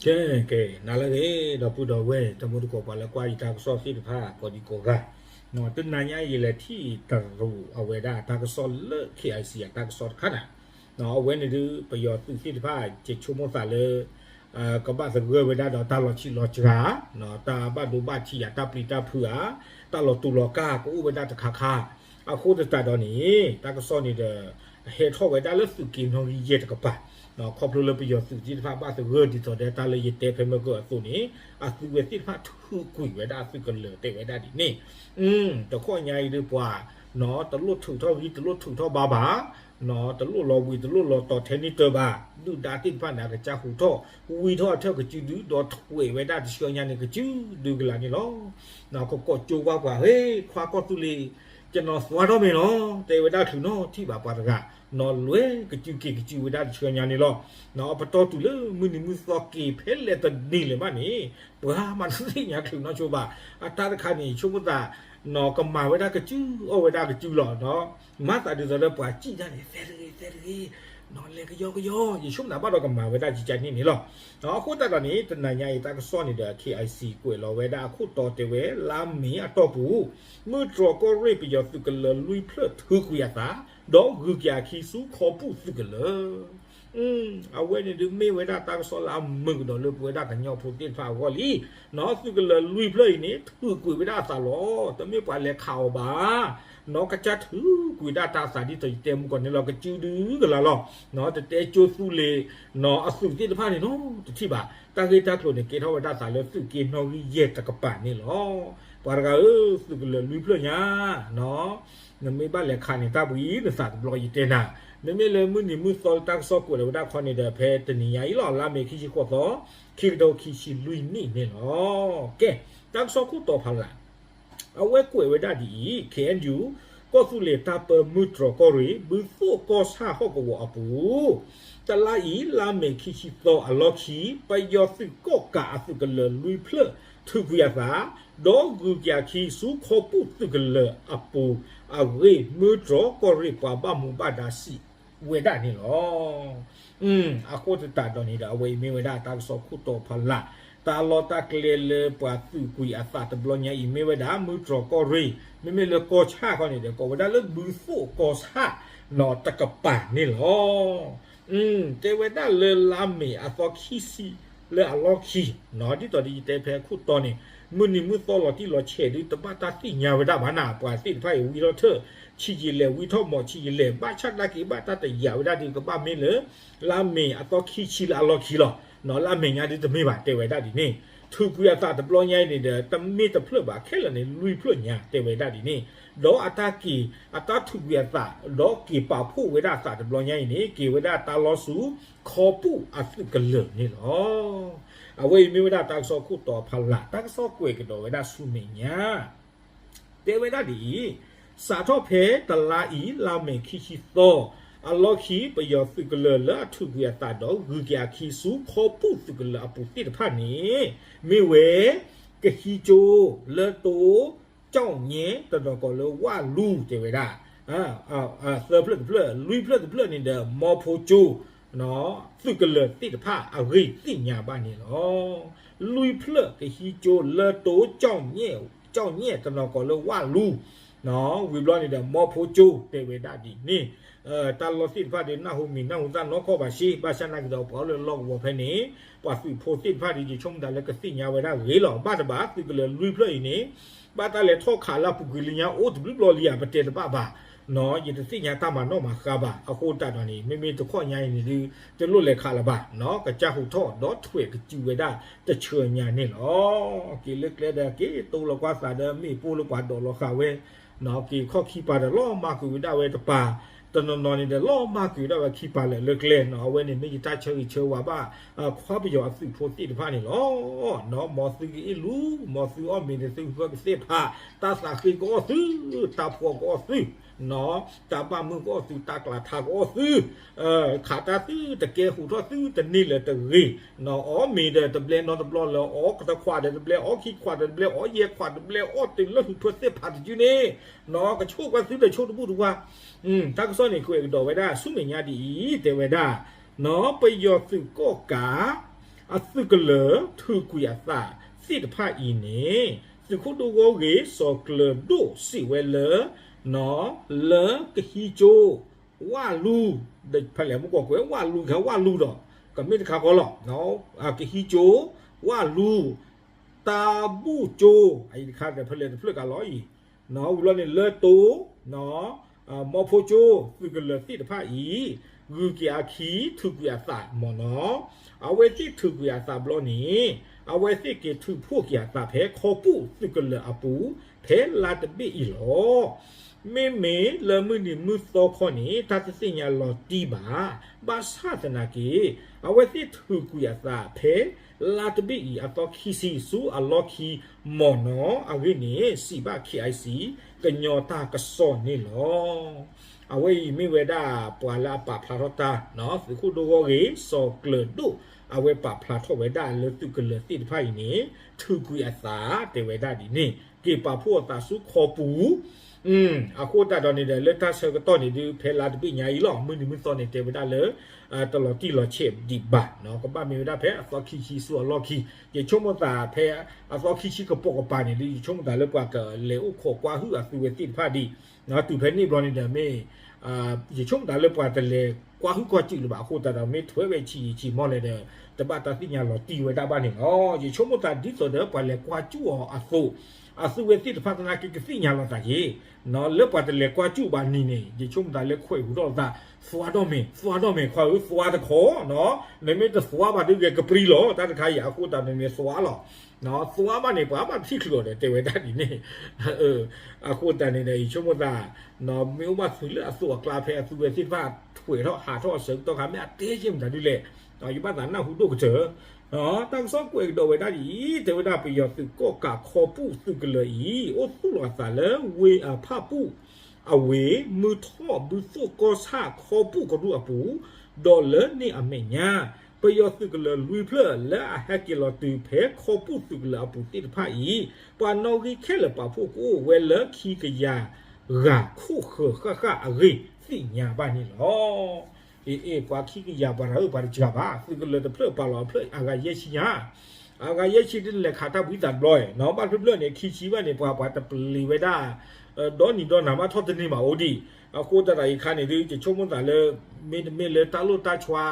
ကဲ, ကဲ, နၤလၢအဂ့ၤ ဒီပုၢ်ဒီဝဲၢ် တံၤသကိး ပှၤလၢကွၢ်ယတၢ်ကစီၣ်သ့ၣ်တဖၣ် ကိးဒံကိးဂၤ, တနၤညါအံၤ ယလဲၤထံၣ်တရူးအဝဲဒၣ်တၢ်ကစီၣ်လၢ K I C အတၢ်ကစီၣ်တခါန့ၣ်, အဝဲန့ၣ်ဒုး ပယီၤသုးသ့ၣ်တဖၣ် ကဆိကမိၣ်သးလၢ ကဘၣ်သဂၢၢ်ဝဲဒၣ်ဒီးတၢ်လီၤဆံးလီၤစှၤ, တၢ်ဘၣ်ဒိဘၣ်ထံးဧါ, တၢ်ပျံၤတၢ်ဖုးဧါ, တၢ်လီၤတူာ်လီၤကာ် ကအိၣ်ဝဲဒၣ်တခါခါ, အဃိသတးဒီးန့ၣ် တၢ်ကစီၣ်န့ၣ်ဒီး ဟဲထီၣ်ဝဲဒၣ်လၢသုးက့နီၣ်ဂံၢ်ယဲၢ်တကပၤ, ခီဖျိလၢပယီၤသုးသ့ၣ်တဖၣ်ဘၣ်သဂၢၢ်ဒ်သိးဒီးတၢ်လၢယတဲဖဲမုၢ်ကၢၢ်အသိးန့ၣ် အသုးဝဲသ့ၣ်တဖၣ်ထုးကွံာ်ဝဲဒၣ်အသုးကလၢၤတဲဝဲဒၣ်ဒ်န့ၣ်, တခီညါအံၤဒုးပှၤ တလိၣ်ထုးထီၣ်ဂံၢ်တလိၣ်ထုးထီၣ်ဘါဘၣ်, တလိၣ်လီၤဝံၤတလိၣ်လီၤတီၤထဲန့ၣ်တၢ်ဘၣ်, ဒုၣ်ဒါသ့ၣ်တဖၣ်န့ၣ် အကစၢ်ဟူးထီၣ် ဝံထီၣ်အထၢၣ်ကစုဒု ဒီးထွဲးဝဲဒၣ်တဆှၢညါန့ၣ် ကစုဒုကလၤန့ၣ်လီၤ. ကကိးကၠိကွၢ်ပှၤ ဟ့ၣ် ခွါကီၢ်သူလ့ၤ ကနီၤသွါထီၣ်မ့ၢ်လီၤ တဲဝဲဒၣ်ချုးနီၣ်ထံၣ်ဘၣ်ပှၤတဂၤ, နီၢ်လွဲကစုက့ၤကစုဝဲဒၣ်တဆှၢညါန့ၣ်လီၤ. အပတီၢ်တုၤလၢမုၢ်နံၤမုၢ်သီက့ၤဖဲလဲၣ်တနံၤလၢၤဘၣ်န့ၣ် ပှၤမၤတသ့ၣ်ညါချုးနီၣ်ဆိဘၣ်, အတၢ်တခါန့ၣ် ဆိကမိၣ်သး နီၢ်ကမၤဝဲဒၣ်ကစု အီၣ်ဝဲဒၣ်ကစုလီၤ, မၤသးဒ်သိးလၢပှၤစံၣ်တၢ်န့ၣ် သဲတဂ့ၤ သဲတဂ့ၤ, နီၢ်လဲၤကယီကယီ, ယဆိကမိၣ်သးဘၣ်ဒီးကမၤဝဲဒၣ်ကကန့ၣ်န့ၣ်လီၤ. အဃိသတးဒီးန့ၣ် တနၤညါအံၤတၢ်ကစီၣ်န့ၣ်ဒီး K I C ကွဲးလီၤဝဲဒၣ်အခိၣ်တီတဲဝဲ လါမ့ၤအတီၢ်ပူၤ မုၢ်တြီၢ်ကီၢ်ရ့ၣ်ပယီၤသုးကလၢၤလွံၢ်ဖျၢၣ်ထုးကွံာ်အသး ဒီးဂုၤက့ၤအခံဆူခီပူၣ်သုးကလၢၤ အဝဲန့ၣ်ဒုးမ့ၢ်ဝဲဒၣ်တၢ်ကစီၣ်လၢအမုာ်ကဒီးလၢပဝဲဒၣ်ကညီဖိသ့ၣ်တဖၣ်အဂီၢ်လံ, နီၢ်သုးကလၢၤလွံၢ်ဖျၢၣ်အံၤန့ၣ် ထုးကွံာ်ဝဲဒၣ်အသးလီၤ, တမ့ၢ်ပှၤလဲၤခးအီၤဘၣ်, နီၢ်ကစၢ်ထုးကွံာ်ဒၣ်တၢ်သးဒ်သိးယတဲမုၢ်ကီၢ်န့ၣ်လီၤ ကစုဒုကလၤလီၤ, နီၢ်တတဲကၠိသူလ့ၤ နီၢ်အသုးသ့ၣ်တဖၣ်န့ၣ်နီၢ်တထံၣ်ဘၣ်, တၢ်ဂ့ၢ်တၢ်ကျိၤန့ၣ် ကဲထီၣ်ဝဲဒၣ်သးလၢသုးက့နီၣ်ဂံၢ်ယဲၢ်တကပၤန့ၣ်လီၤ. ပှၤတဂၤဧၢ, သုးကလၢၤလွံၢ်ဖျၢၣ်ညါ နမ့ၢ်ဘၣ်လဲၤခးန့ၣ်တၢ်ပှၤအံၤ နသးတဘျီယတဲနၤ, မ့မ့ၢ်လၢမုၢ်နံၤမုၢ်သီလၢတၢ်ကစီၣ်ကွဲးလီၤဝဲဒၣ်ခီန့ၣ်ဒီး ဖဲတနံၤညါအံၤလီၤ လါမ့ၤခံဆံဃိးသီ ခံကထိခံဆံလွံၢ်နံၣ်န့ၣ်လီၤ. ကဲ, တၢ်ကစီၣ်ခိၣ်တီဖးလၢ် အဝဲကွဲးဝဲဒၣ်ဒ်အံၤ, K N U ကီၢ်သူလ့ၤတၢ်ပၢမုၢ်တြီၢ်ကီၢ်ရ့ၣ် ဘုသိၣ်ကီၢ်ဆၣ်ဟီၣ်ကဝီၤအပူၤ, တလါအံၤ လါမ့ၤခံဆံသီအလီၢ်ခံ ပယီၤသုးကီၣ်ကးအသုးကလၢၤလွံၢ်ဖျၢၣ်ထုးကွံာ်အသး ဒီးဂုၤက့ၤအခံဆူခီပူၣ်သုးကလၢၤအပူၤအဂ့ၢ် မုၢ်တြီၢ်ကီၢ်ရ့ၣ်ပှၤဘၣ်မူဘၣ်ဒါစံးဝဲဒၣ်န့ၣ်လီၤ. အဃိသတးဒီးန့ၣ်ဒီး အဝဲအံၤမ့ၢ်ဝဲဒၣ်တၢ်ကစီၣ်ခိၣ်တီဖးလၢ်, တၢ်လီၢ်တၢ်ကျဲလၢပှၤသုးကွံာ်အသးတဘျီညါအံၤ မ့ၢ်ဝဲဒၣ် မုၢ်တြီၢ်ကီၢ်ရ့ၣ်, မ့မ့ၢ်လၢကီၢ်ဆၣ်ခီန့ၣ်ဒီး ကိးဝဲဒၣ်လၢဘုသိၣ်ကီၢ်ဆၣ် နီၢ်တကပၤန့ၣ်လီၤ. တဲဝဲဒၣ်လၢလါမ့ၤအသီခံဆံလၢအလီၢ်ခံ, ဒ်သိးဒီးယတဲဖဲခိၣ်တီန့ၣ်, မုၢ်နံၤမုၢ်သီလီၤတံၢ်လီၤဆဲးဒုး တဘၣ်တၢ်သ့ၣ်ညါဝဲဒၣ်ဘၣ်နၤ, ပှၤသ့ၣ်တဖၣ်အံၤဝံထီၣ်ထၢၣ် ဆံးယံာ်လဲၣ် ဝံထီၣ်မီးဆံးယံာ်လဲၣ် ဘၣ်ဆၣ်တၢ်က့ၤဘၣ်တၢ်တယာ်ဝဲဒၣ်ဒုး ကဘၣ်မ့ၢ်လၢ လါမ့ၤအသီခံဆံလၢအလီၢ်ခံလီၤ. လါမ့ၤညါဒုးတမ့ၢ်ဘၣ် တဲဝဲဒၣ်ဒ်န့ၣ်, ထုးကွံာ်အသးတဘျီညါအံၤန့ၣ်ဒီး တမ့ၢ်တဖျၢၣ်ဘၣ် ခဲလၢာ်န့ၣ် လွံၢ်ဖျၢၣ်ညါ တဲဝဲဒၣ်ဒ်န့ၣ်, ဒီးအတၢ်က့ၤ အတၢ်ထုးကွံာ်အသး ဒီးက့ၤပာ်ဖှိၣ်ဝဲဒၣ်အသးတဘျီညါအံၤန့ၣ် က့ၤဝဲဒၣ်တၢ်လီၢ်ဆူ ခီပူၣ်အသုးကလၢၤန့ၣ်လီၤ. အဝဲအံၤမ့ၢ်ဝဲဒၣ်တၢ်ကစီၣ်ခိၣ်တီဖးလၢ် တၢ်ကစီၣ်ကွဲးကဒီးဝဲဒၣ်ဆူမဲာ်ညါ တဲဝဲဒၣ်ဒ်အံၤ, စးထီၣ်ဖဲတလါအံၤ လါမ့ၤခံဆံသီ အလီၢ်ခံ ပယီၤသုးကလၢၤလၢအထုးကွံာ်အသးဒီး ဂုၤက့ၤအခံဆူခီပူၣ်သုးကလၢၤအပူၤသ့ၣ်တဖၣ်န့ၣ် မ့ၢ်ဝဲ ကဟံးကၠိ လၢတိ ကၠီၣ်ညဲ တနီၤကီးလၢဝၣ်လူၤ တဲဝဲဒၣ် သၢဖျၢၣ်တဖျၢၣ် လွံၢ်ဖျၢၣ်တဖျၢၣ်န့ၣ်ဒီး မီဖိကၠိ သုးကလၢၤသ့ၣ်တဖၣ်အဂ့ၢ်သ့ၣ်ညါဘၣ်န့ၣ်လီၤ. လွံၢ်ဖျၢၣ်ကဟံးကၠိလၢတိ ကၠီၣ်ညဲ တနီၤကီးလၢဝၣ်လူၤ ဝံၤဘျီန့ၣ်ဒီး မီဖိကၠိ တဲဝဲဒၣ်ဒ်န့ၣ်, တၢ်လီၢ်သ့ၣ်တဖၣ်ဒီး နၢ်ဟူမံၤနၢ်ဟူသၣ်နီၢ်ကီၢ်ဘၣ်ရှ့ ဘၣ်ဆၣ်နာ်က့ဒီး ပှၤအိၣ်လၢလီၢ်ကဝီၤဖဲန့ၣ် ပှၤသုးဖိသ့ၣ်တဖၣ်ဒီး ယဆိကမိၣ်သးလၢကသ့ၣ်ညါဝဲဒၣ်ဂ့ၤလီၤ. ဘၣ်တဘၣ် သုးကလၢၤလွံၢ်ဖျၢၣ်အံၤန့ၣ် ဘၣ်တၢ်လဲၤထီၣ်ခးလၢအပူၤကွံာ်လၢညါ အိၣ်တဘျုးဘျီလံဧါ ပတဲတဘၣ်ဘၣ်, ယတသ့ၣ်ညါတၢ်မၤနီၣ်မၤဃါဘၣ်. အဃိသတးဒီးန့ၣ် မ့မ့ၢ်တခီညါအံၤန့ၣ်ဒုး တလိၣ်လဲၤခးလၢၤဘၣ်, ကစၢ်ဟူးထီၣ်ဒီးထွဲးကစုဝဲဒၣ်တဆၢညါန့ၣ်လီၤ. က့ၤလၢကျဲဒီး က့ၤတိလီၤကွၢ်သးဒီးမ့ၣ်ပိၢ်လၢပှၤဒိးလီၤဃာ်ဝဲ က့ၤခီၣ်ခံပၤဒီး လီၤမၢ်ကွံာ်ဝဲဒၣ်ဝဲတပၤ, တနီၤနီၤန့ၣ်ဒီး လီၤမၢ်ကွံာ်ဝဲဒၣ်ဝဲခံပၤလၢာ်လၢကျဲနီၤ. အဝဲန့ၣ်မ့ၢ်ယတၢ်ဆၢဂ့ၤဆၢဝါဘၣ် ခွါပယီၤအသုးဖိသ့ၣ်တဖၣ်န့ၣ်လီၤ. မ်သုကအ့ၣ်လူၤ မ်သုအီၣ်မ့ၤန့ၣ် သုကသ့ၣ်ဖး, တၢ်သးဃ့ကအီၣ်သု, တၢ်ဖှီၣ်ကအီၣ်သု, တၢ်ဘၣ်မုၢ်ကအီၣ်သု, တၢ်ကျးထးကအီၣ်သု ခးတၢ်သုတကဲ ဟူးထီၣ်သုတန့ၢ်လၢၤတဂ့ၤ, အီၣ်မ့ၤဒီးတဘျဲနီတဘျီလၢၤ, အီၣ်တခွးဒီးတဘျဲ, အီၣ်ခံခွးဒီးတဘျဲ, အီၣ်ယဲၢ်ခွးဒီးတဘျဲ, အီၣ်တုၤလၢဟူးထွဲသ့ၣ်ဖးတစုန့ၣ်, ကဆိၣ်ကွၢ်သုဒီးဆိၣ်တဘူၣ်တဝါ. တၢ်ကစီၣ်န့ၣ် ကွဲးကဒီးဝဲဒၣ်ဆူမဲာ်ညါဒ်အံၤ တဲဝဲဒၣ်, ပယီၤသုးကီၣ်ကး အသုးကလၢၤထုးကွံာ်အသးသ့ၣ်တဖၣ်အံၤန့ၣ် သုးခိၣ်ဒိၣ်ဂီၢ်ဂ့ၤ စီၤကျၢၤဒိၣ်စံးဝဲလၢ လၢကဟံးကၠိ ဝၣ်လူ, ဖဲလဲၣ်မ့ၢ်ကွၢ်ကွဲး ဝၣ်လူ ကဝၣ်လူဒီး ကမ့ၢ်တခါဃီလီၤ, ကဟံးကၠိ ဝၣ်လူ တၢ်ဘူၣ်ကၠိ အအံၤတခါဒီးဖဲလဲၣ်တဖျၢၣ်ကလီၤအံၤ, ဝံၤလီၤန့ၣ်လၢတိ မီဖိကၠိ သုးကလၢၤသ့ၣ်တဖၣ်အံၤ ဂုၤက့ၤအခံထုးကွံာ်အသးမ့ၢ်နီၤ, အဝဲသ့ၣ်ထုးကွံာ်အသးဘျီန့ၣ် အဝဲသ့ၣ်က့ၤထုးဖှိၣ်က့ၤအသးဖဲခီပူၣ်သုးကလၢၤအပူၤ ဖဲလါတဘ့ၣ်အံၤလီၤ. မ့မ့ၢ်လၢမုၢ်နံၤမုၢ်သီခီန့ၣ် တၢ်တသ့ၣ်ညါလီၤတံၢ်ဘၣ်, ဘၣ်ဆၣ်သနာ်က့ အဝဲသ့ၣ်ထုးကွံာ်အသးဖဲ လါတဘ့ၣ်အံၤ အသီခံဆံဆူအလီၢ်ခံ မ့ၢ်နီၤအဂ့ၢ်န့ၣ် စံးဘၣ် KIC ကညီတၢ်ကစီၣ်န့ၣ်လီၤ. အဝဲအံၤမ့ၢ်ဝဲဒၣ်ပှၤလၢအပာ်ဖျါထီၣ်တၢ် သုးခိၣ်ဒိၣ်ဂီၢ်ဂ့ၤ စီၤကျၢၤဒိၣ် အဝဲပာ်ဖျါထီၣ်ဝဲဒၣ်လၢသုးကလၢၤသ့ၣ်တဖၣ်အံၤန့ၣ် ထုးကွံာ်အသးတဲဝဲဒၣ်ဒ်န့ၣ် က့ၤပာ်ဖှိၣ်အသးဆူခီပူၤ အဃိသတးဒီးန့ၣ်ဒီး လၢတၢ်ဆၢကတီၢ်န့ၣ်ဒုး ဖဲလါတဘ့ၣ်ညါအံၤလီၤ. မုၢ်နံၤမုၢ်သီန့ၣ် တဲဝဲဒၣ်လၢ တလီၤတံၢ်လီၤဆဲးဒံးဘၣ်, ကဘၣ်မ့ၢ်ဝဲဒၣ်ဖဲအသီခံဆံဆူအလီၢ်ခံ, ယဆိကမိၣ်သးဖဲအသီခံဆံကပိာ်ကပၤန့ၣ်ဒုး ယဆိကမိၣ်သးလၢပှၤကလဲၤအိၣ်ခိးကွၢ်ဟုၣ်အသုဝဲသ့ၣ်တဖၣ်ဒံး, တုၤဖဲန့ၣ်ဘျီန့ၣ်ဒီးမ့ၢ် ယဆိကမိၣ်သးလၢပှၤတလဲၤကွၢ်ဟုၣ်ကီၢ်စုလၢၤဘၣ်အဃိသတးဒီး မ့ၢ်ထွဲဝဲဆံးယံာ်ဆံးမီၢ်လဲၣ်ဒီး တဘၣ်တၢ်သ့ၣ်ညါလီၤတံၢ်ဝဲဒၣ်ဘၣ်န့ၣ်လီၤ. ယဆိကမိၣ်သးဒ်သိးဒီးပှၤလဲၤကွၢ်စူၣ်အီၤအသိး အသုဝဲသ့ၣ်တဖၣ်သနာ်က့ကသ့ၣ်ညါလီၤသးက့ၤ, လၢပှၤတလဲၤကွၢ်စူၣ်ဘၣ်န့ၣ်န့ၣ် ယဆိကမိၣ်သးလၢခွဲးဟူထီၣ်သး သွါဒီးမ့ၢ် သွါဒီးမ့ၢ်ခွါဧၢ သွါတခီ, နမ့ၢ်တသွါဘၣ်ဒုးဂဲၤကပြံလီၤ တၢ်တခါအံၤအဃိသတးဒီးမ့ၢ်သွါလီၤ, သွါဘၣ်န့ၣ် ပှၤဘၣ်ထံၣ်ချုးအီၤဒီးတဲဝဲဒၣ်ဒ်န့ၣ် အဃိသတးန့ၣ်ဒီး ယဆိကမိၣ်သး မ့ၢ်အိၣ်ဘၣ်သုးလၢအသိးအကျါဖဲအသုဝဲသ့ၣ်တဖၣ်ထွဲးထီၣ်ဟးထီၣ်အဆၢကတီၢ်ခါ မ့ၢ်အတဲက့ၤမတၤဒုလဲၣ်, ယဘၣ်သးနၢ်ဟူဒိၣ်ကတၢၢ်, တၢ်ကစီၣ်ကွဲးကဒီးဝဲဒၣ်ဒ်အံၤ တဲဝဲဒၣ်ပယီၤသုးကီၣ်ကးခီပူၣ်သုးကလၢၤအံၤ အိၣ်သူၣ်လီၤအသးလၢဝ့ၢ်အဖၣ်ပူၣ် အဝ့ၢ် မုၢ်ထီၣ်ဘုသိၣ်ကီၢ်ဆၣ်ခီပူၣ်ကရူၢ်အပူၤ, ဒီးလၢန့ၣ်အမဲာ်ညါ ပယီၤသုးကလၢၤလွံၢ်ဖျၢၣ်လၢအဟဲက့ၤလီၤတုၤဖဲခီပူၣ်သုးကလၢၤအပူၤသ့ၣ်တဖၣ်အံၤ ပှၤနီၣ်ဂံၢ်ခဲလၢာ်ပာ်ဖှိၣ်ကအိၣ်ဝဲလၢခံကယၤဂၤခိၣ်ဃၢၤဃၣ်ဃၣ်အဂ့ၢ်သ့ၣ်ညါဘၣ်န့ၣ်လီၤ. အ့ အ့ ပှၤခံကယၤပှၤတဂၤဧၢ ပှၤတစှၤဘၣ် သုးကလၢၤတဖျၢၣ်ပာ်လီၤအဖျၢၣ်အဂၤယဲၢ်ဆံညါ အဂၤယဲၢ်ဆံဒ်လဲၣ်ခးတၢ်ဘှံးသးတဘျီ ဘၣ်တဖျၢၣ်န့ၣ် ခံဆံဘၣ်န့ၣ် ပှၤပှၤတပျံၤဝဲဒၣ် ဒီနံၤဒီနၤမးထီၣ်တန့ၢ်ဘၣ်အိၣ်ဒံး, အဃိသတးဒီးအံၤခါန့ၣ်ဒုး ယဆိကမိၣ်သးလၢ မ့တမ့ၢ်လၢတၢ်လိၣ်တၢ်ဆွါ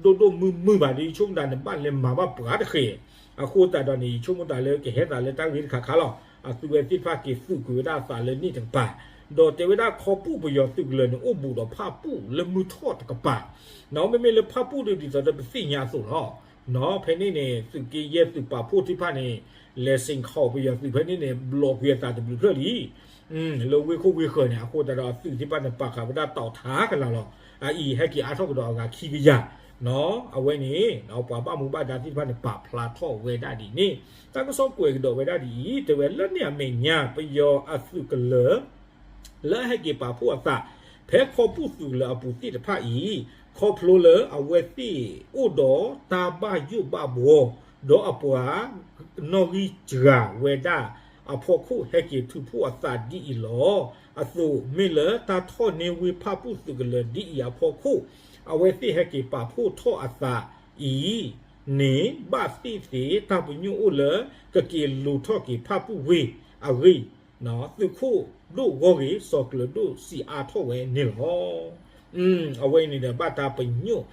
ဒိၣ်ဒိၣ်မုၢ်မုၢ်ဘၣ်ဒုး ယဆိကမိၣ်သးန့ၣ် ဘၣ်လဲၤမၤဘၣ်ပှၤတဃဲၤ, အဃိသတးဒီးန့ၣ် ယဆိကမိၣ်သးလၢကဟဲသးလၢတၢ်ဂ့ၢ်တခါခါလီၤ. အသုဝဲသ့ၣ်တဖၣ်က့ၤသုးကွံာ်ဝဲဒၣ်အသးလၢန့ၣ်တကပၤ, ဒီးတဲဝဲဒၣ်ခီပူၣ်ပယီၤသုးကလၢၤန့ၣ် အိၣ်ဘူးဒီးဖၣ်ပူၣ်လၢမုၢ်ထီၣ်တကပၤ, မ့မ့ၢ်လၢဖၣ်ပူၣ်ဒုးဒ်သိးဒီးပသ့ၣ်ညါအသိးလီၤ. ဖဲန့ၣ်န့ၣ် သုးက့ယဲၢ်သုးပာ်ဖှိၣ်သ့ၣ်တဖၣ်န့ၣ် လဲၤစ့ၣ်ခီပယီၤသုးဖဲန့ၣ်န့ၣ် ဘျီးကွံာ်အသးတဘျုးဖျၢၣ်လံ လၢဝ့ၢ်ခိၣ်ဝ့ၢ်ဃၢၤန့ၣ် အဃိသတးဒီးအသုးသ့ၣ်တဖၣ်န့ၣ် ပာ်ဃာ်ဝဲဒၣ်တီၤထါကလာ်လီၤ. အအံၤဟဲက့ၤအါထီၣ်ကဒီးအဂၤခံကယၤ, အဝဲန့ၣ် ပှၤဘၣ်မူဘၣ်ဒါသ့ၣ်တဖၣ်န့ၣ် ပာ်ဖျါထီၣ်ဝဲဒၣ်ဒ်န့ၣ် တၢ်ကစီၣ်ကွဲးကဒီးဝဲဒၣ်ဒ်အံၤ တဲဝဲလၢန့ၣ်အမဲာ်ညါ ပယီၤအသုးကလၢၤ လၢအဟဲက့ၤပာ်ဖှိၣ်အသး ဖဲခီပူၣ်သုးကလၢၤအပူၤသ့ၣ်တဖၣ်အံၤ ခီဖျိလၢအဝဲသ့ၣ်အိၣ်ဒီးတၢ်ဘၣ်ယိၣ်ဘၣ်ဘှီ ဒီးအပှၤနီၣ်ဂံၢ်စှၤဝဲဒၣ်အဖီခိၣ် ဟဲက့ၤထုးဖှိၣ်အသးဒ်အံၤလီၤ. အသိး မ့ၢ်လၢတၢ်ထီၣ်န့ၢ်ဝ့ၢ်ဖၣ်ပူၣ်သုးကလၢၤဒ်အံၤအဖီခိၣ် အဝဲသ့ၣ်ဟဲက့ၤပာ်ဖှိၣ်ထီၣ်အသးအံၤန့ၣ် ဘၣ်သ့ၣ်သ့ၣ်တၢ်ပညိၣ်အိၣ်လၢ ကက့ၤလူၤထီၣ်က့ၤဖၣ်ပူၣ်ဝ့ၢ်အဂ့ၢ် သုးခိၣ်ဒိၣ်ဂီၢ်ဂ့ၤ စီၤကျၢၤဒိၣ်စံးအါထီၣ်ဝဲန့ၣ်လီၤ. အဝဲန့ၣ်ဒီးဘၣ်တၢ်ပညိၣ်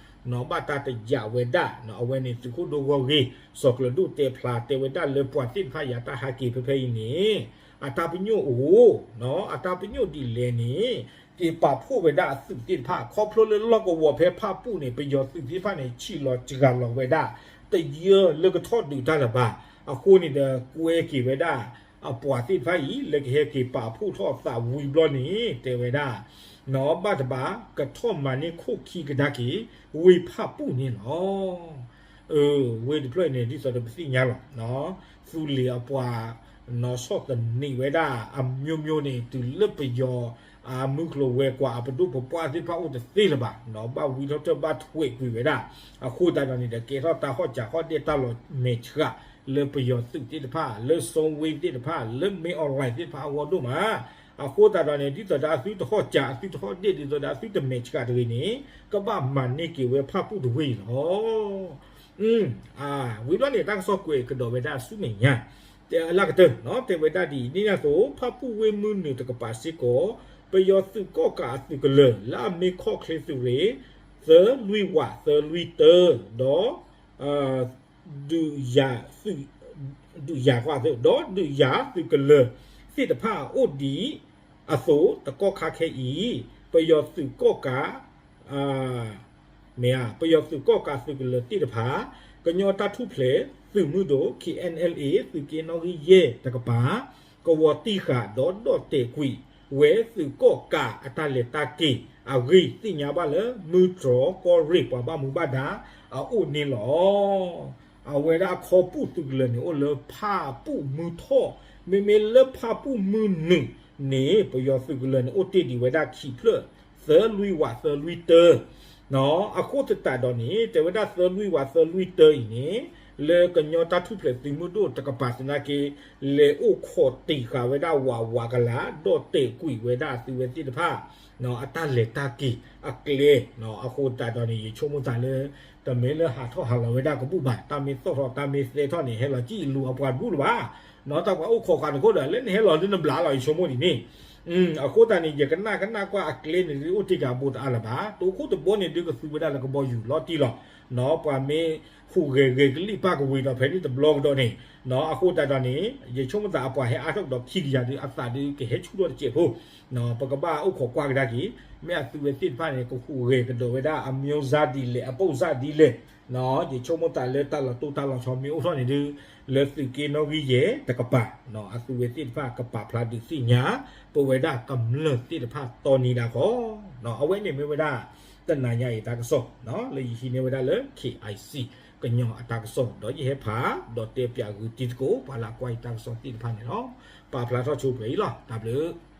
ဘၣ်တၢ်တယာ်ဝဲဒၣ် အဝဲန့ၣ် သုးခိၣ်ဒိၣ်ဂီၢ်ဂ့ၤ စီၤကျၢၤဒိၣ်တဲဖျါတဲဝဲဒၣ်လၢပှၤသ့ၣ်တဖၣ်အံၤအတၢ်ဟးက့ၤဖဲဖဲအံၤန့ၣ် အတၢ်ပညိၣ်အိၣ် အတၢ်ပညိၣ်ဒ်လဲၣ်န့ၣ် က့ၤပာ်ဖှိၣ်ဝဲဒၣ်အသုးသ့ၣ်တဖၣ် ခီဖျိလၢလီၢ်ကဝီၤဖဲဖၣ်ပူၣ်န့ၣ် ပယီၤသုးသ့ၣ်တဖၣ်န့ၣ် ဆံးလီၤစှၤလီၤဝဲဒၣ် တယၢလၢကထီၣ်ဒုးတၢ်လၢၤဘၣ်. အဃိန့ၣ်ဒီး ကွဲက့ၤဝဲဒၣ် အပှၤသ့ၣ်တဖၣ်အံၤ လၢကဟဲက့ၤပာ်ဖှိၣ်ထီၣ်သးဝံၤဘျီန့ၣ် တဲဝဲဒၣ် ဘၣ်တဘၣ် ကထီၣ်မၤန့ၢ်ခိၣ်ခံကဒါက့ၤ ဝ့ၢ်ဖၣ်ပူၣ်န့ၣ်လီၤ. ဝ့ၢ်တဖျၢၣ်န့ၣ် ဒ်သိးဒီးပသ့ၣ်ညါလီၤ. သူလ့ၤအပှၤ နီၢ်ဆီၣ်သနံးဝဲဒၣ် အမျိုးမျိုးန့ၣ် တုၤလၢပယီၤ အမုၢ်ကျိၤဝဲၤကွာ်အပဒိၣ်ပပှၢ်သ့ၣ်တဖၣ်အိၣ်တသ့လၢၤဘၣ်, ဘၣ်ဝံထီၣ်တၢ်ဘၣ်ထွဲးကွံာ်ဝဲဒၣ်. အဃိသတးဒီးန့ၣ်ဒီး ကဲထီၣ်တၢ်ဟီၣ်စးဟီၣ်ဒဲၣ်တၢ်လီၤမဲာ်ဆှး လၢပယီၤသုးသ့ၣ်တဖၣ် လၢစီဝ့သ့ၣ်တဖၣ် လၢမ့ၢ်အီၣ်လဲၣ်သ့ၣ်တဖၣ်အဂီၢ်ဒိၣ်မး. အဃိသတးဒီးန့ၣ် ဒ်သိးဒီးအသုတဟီၣ်စး အသုတဟီၣ်ဒဲၣ် ဒ်သိးဒီးအသုတမဲာ်ဆှးတဂ့ၤန့ၣ် ကဘၣ်မၤန့ၢ်က့ၤဝဲဖၣ်ပူၣ်တဝ့ၢ်အံၤလီၤ. ဝံၤဘျီန့ၣ် တၢ်ကစီၣ်ကွဲးကဒီးဝဲဒၣ်ဆူမဲာ်ညါ လၢကတၢၢ် တဲဝဲဒၣ်ဒ်အံၤ, ဒ်န့ၣ်အသိး ဖၣ်ပူၣ်ဝ့ၢ်မုၢ်နုာ်တကပၤစ့ၢ်ကီး ပယီၤသုးကီၣ်ကးအသုးကလၢၤ လၢအမ့ၢ်ခီၣ်ချ့သုးရ့ၣ် သၢလွံၢ်ဝးသၢလွံၢ်တၢ ဒီး ဒုးယၤသုး ဒုးယၤသုး ဒီးဒုးယၤသုးကလၢၤသ့ၣ်တဖၣ်အအိၣ်ဒံးအသိး တကီၢ်ခါခဲအံၤ ပယီၤသုးကီၣ်ကး မ့ၢ်ဧါ ပယီၤသုးကီၣ်ကးသုးကလၢၤသ့ၣ်တဖၣ် ကညီတၢ်ထူၣ်ဖျဲးသုးမုၢ်ဒိၣ် K N L A သုးက့နီၣ်ဂံၢ်ယဲၢ်တကပၤ ကဝီၤတံၢ်ဃာ်ဒီးဒီၣ်တဲာ်ကွံာ်ဝဲသုးကီၣ်ကးအတၢ်လဲၤတၢ်က့ၤအဂ့ၢ် သ့ၣ်ညါဘၣ်လၢမုၢ်တြီၢ်ကီၢ်ရ့ၣ်ပှၤဘၣ်မူဘၣ်ဒါအအိၣ်န့ၣ်လီၤ. အဝဲဒၣ်ခီပူၣ်သုးကလၢၤန့ၣ် အိၣ်လၢဖၣ်ပူၣ်မုၢ်ထီၣ်, မ့မ့ၢ်လၢဖၣ်ပူၣ်မုၢ်နုာ်န့ၣ် ပယီၤသုးကလၢၤန့ၣ် အိၣ်တ့ၢ်ဒံးဝဲဒၣ်ခံဖျၢၣ် သၢလွံၢ်ဝးသၢလွံၢ်တၢ အဃိသတးဒီးန့ၣ် တဲဝဲဒၣ်သၢလွံၢ်ဝးသၢလွံၢ်တၢအံၤန့ၣ် လၢကညီတၢ်ထူၣ်ဖျဲးသုးမုၢ်ဒိၣ်တကပၤသနာ်က့ လဲၤအိၣ်ခိးတ့ၢ်ဃာ်ဝဲဒၣ်ဝးဝးကလၤ ဒီၣ်တဲာ်ကွံာ်ဝဲဒၣ်အသုဝဲသ့ၣ်တဖၣ် အတၢ်လဲၤတၢ်က့ၤအကျဲ အဃိသတးဒီးန့ၣ် ယဆိကမိၣ်သးလၢ တမ့ၢ်လၢဟးထီၣ်ဟးလီၤဝဲဒၣ်ကဘူၣ်ဘၣ်, တၢ်မ့ၢ်သီၣ်ထီၣ်တၢ်မ့ၢ်သဲထီၣ်န့ၣ် ဟဲလီၤကံၣ်လူၤအပှၤတဘူၣ်လၢၤဘၣ်, တၢ်ပှၤအိၣ်ခိးဃာ်န့ၣ်အဃိဒီး လၢနဟဲလီၤလၢနဘျးလီၤ ယဆိကမိၣ်ဒ်န့ၣ် အဃိသတးန့ၣ် ယကနၣ်ကနၣ်ကွၢ်အကျဲန့ၣ် ဒုးအိၣ်တ့ၢ်က့ၤအဘူးတအါလၢၤဘၣ်, တိခိၣ်တဘိန့ၣ် ဒုးကသူဝဲဒၣ်လၢကဘီယူၤလီၤတံၢ်လီၤ, ပှၤမ့ၢ်ဟူးဂဲၤဂဲၤကလံၣ်ပၢ်ကဝ့ၤဒီးဖဲန့ၣ်တဘျီကဒီးန့ၣ်, အဃိသတးဒီးန့ၣ် ယဆိကမိၣ်သးအပှၤဟဲအါထီၣ်ကဒီးခံကယၤဒုး အသးဒုးကဟဲဆူၣ်ထီၣ်တစဲးဖိ ပကဘၣ်အိၣ်ခိးကွၢ်ကဒါက့ၤ, မ့ၢ်အသုဝဲသ့ၣ်တဖၣ်န့ၣ် ကဟူးဂဲၤကဒီးဝဲဒၣ်အမျိုးစားဒ်လဲၣ် အပုံစံဒ်လဲၣ်, ယဆိကမိၣ်သးလၢတၢ်လီၤတိၢ်တၢ်လီၤဆီမ့ၢ်အိၣ်ထီၣ်န့ၣ်ဒုး လၢသုးက့နီၣ်ဂံၢ်ယဲၢ်တကပၤ အသုဝဲသ့ၣ်တဖၣ်ကပာ်ဖျါဒုးသ့ၣ်ညါ ပဝဲဒၣ်ကမျၢၢ်သ့ၣ်တဖၣ်တီနံၤဒၣ်ဃီ, အဝဲန့ၣ်မ့ၢ်ဝဲဒၣ် တနၤညါအံၤတၢ်ကစီၣ် လၢယဟံးန့ၢ်ဝဲဒၣ်လၢ K I C ကညီအတၢ်ကစီၣ် ဒီးယဟဲဖး ဒီးတဲပၠးဂုာ်တံၤသကိး ပှၤလၢအကွၢ်ယတၢ်ကစီၣ်သ့ၣ်တဖၣ်န့ၣ်လီၤ. ပာ်ဖျါထီၣ်ဆိပှဲၤအံၤလီၤ. တၢ်ဘျုး